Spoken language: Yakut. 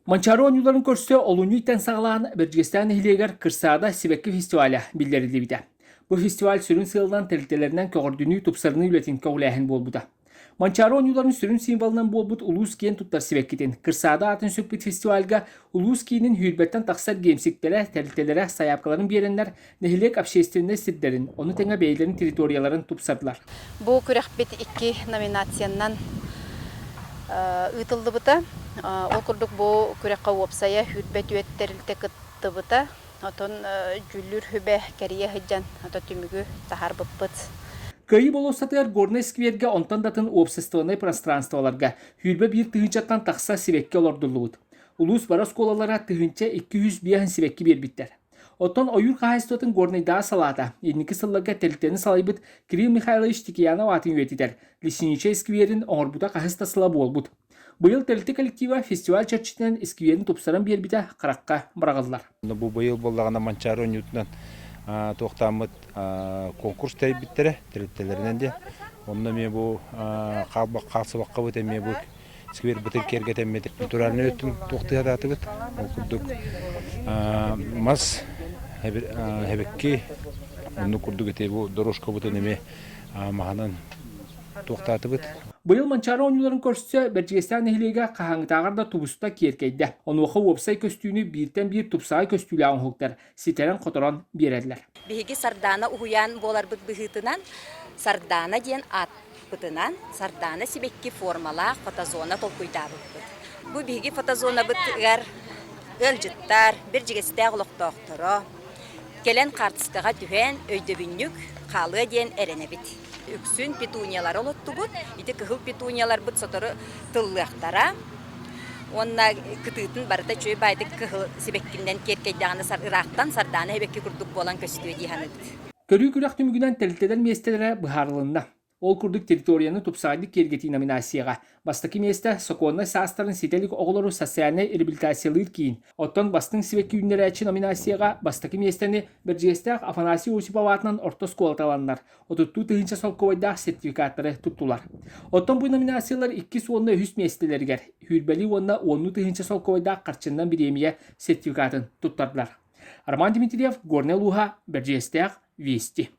Манчаары оонньууларын көрсө олунньу ыйтан саҕалаан Бэрдьигэстээх нэһилиэгэр Кырсаада сибэкки фестиваля биллэриллибитэ. Бу фестиваль сүрүн сыалынан тэрилтэлэринэн көҕөрдүнүү, тупсарыныы үлэтин көҕүлээһин буолбута. Манчаары оонньууларын сүрүн символынан буолбут улуус киэн туттар сибэккитин, Кырсаада аатын сүкпүт фестивальга улуус киинин сүүрбэттэн тахса эргиэмсиктэрэ, тэрилтэлэрэ сайаапкаларын биэрэннэр, нэһилиэк общественнай сирдэрин, ону тэҥэ бэйэлэрин территорияларын тупсардылар. Бу күрэхпит икки номинациянан ыытыллыбыта. Ол курдук бу күрэххэ уопсайа 24 тэрилтэ кыттыбыта. Отон дьүүллүүр сүбэ кэрийэ сылдьан ото түмүгү таһаарбыппыт. Кыайыы болуоссатыгар Горнай сквергэ онтон да атын уопсастыбаннай пространстволарга 21 тыһыынчаттан тахса сибэкки олордуллубут. Улуус бары оскуолалара 1205 сибэкки биэрбиттэр. Оттон ойуур хаһаайыстыбатын Горнайдааҕы салаата инники сылларга тэрилтэни салайбыт Кирилл Михайлович Тикиянов аатын үйэтитэр Лесничэй скверин оҥорбута хаһыс да сыла буолбут. Быйыл тэрилтэ коллектива фестиваль чэрчитинэн скверин тупсаран биэрбитэ харахха быраҕыллар. Бу быйыл буоллаҕына Манчаары оонньуутунан туохтааммыт конкурс тэрийбиттэрэ тэрилтэлэринэн диэн. Онно эмиэ бу хаалсыбаккабыт эмиэ бу сквербытын киэргэтэммит натуральнай өттүн туохтыы сатаатыбыт. Ол курдук мас хэбэкки оннук курдук ити бу дорожкабытын эмиэ маһынан туохтаатыбыт. Быйыл Манчаары оонньууларын көрсө Бэрдьигэстээх нэһилиэгэ хаһааҥҥытааҕар да тубуста киэркэйдэ. Онуоха уопсай көстүүнү бииртэн биир тупсаҕай көстүүлээх оҥоһуктар ситэрэн-хоторон биэрэллэр. Биһиги Сардаана уһуйаан буоларбыт быһыытынан Сардаана диэн аат Бытынан сардаана сибэкки формалаах фотозона толкуйдаабыппыт. Бу биһиги фотозонабытыгар ыалдьыттар, бэрдьигэстээх олохтоохторо кэлэн хаартыскаҕа түһэн өйдөбүнньүк хаалыа диэн эрэнэбит. Үксүн петуниялары олоттубут. Ити кыһыл петунияларбыт сотору тыллыахтара. Уонна кытыытын барыта үчүгэй баайдык кыһыл сибэккинэн киэркэйдэҕинэ ыраахтан сардаана сибэкки курдук буолан көстүө дии саныыбыт. Көрүү күрэх түмүгүнэн тэрилтэлэр миэстэлэрэ быһаарылынна. Ол курдук территорияны тупсаҕайдык киэргэтии номинацияҕа бастакы миэстэ сокуоннай саастарын ситэ илик оҕолору социальнай реабилитациялыыр киин, оттон бастыҥ сибэкки үүннэрээччи номинацияҕа бастакы миэстэни Бэрдьигэстээх Афанасий Осипов аатынан орто оскуола таланнар, отуттуу тыһыынча солкуобайдаах сертификаттары туттулар. Оттон бу номинациялар иккис уонна үһүс миэстэлэригэр сүүрбэлии уонна уоннуу тыһыынча солкуобайдаах харчыннан бириэмийэ сертификатын туттардылар. Роман Дмитриев, Горнай улууһа, Бэрдьигэстээх, Вести.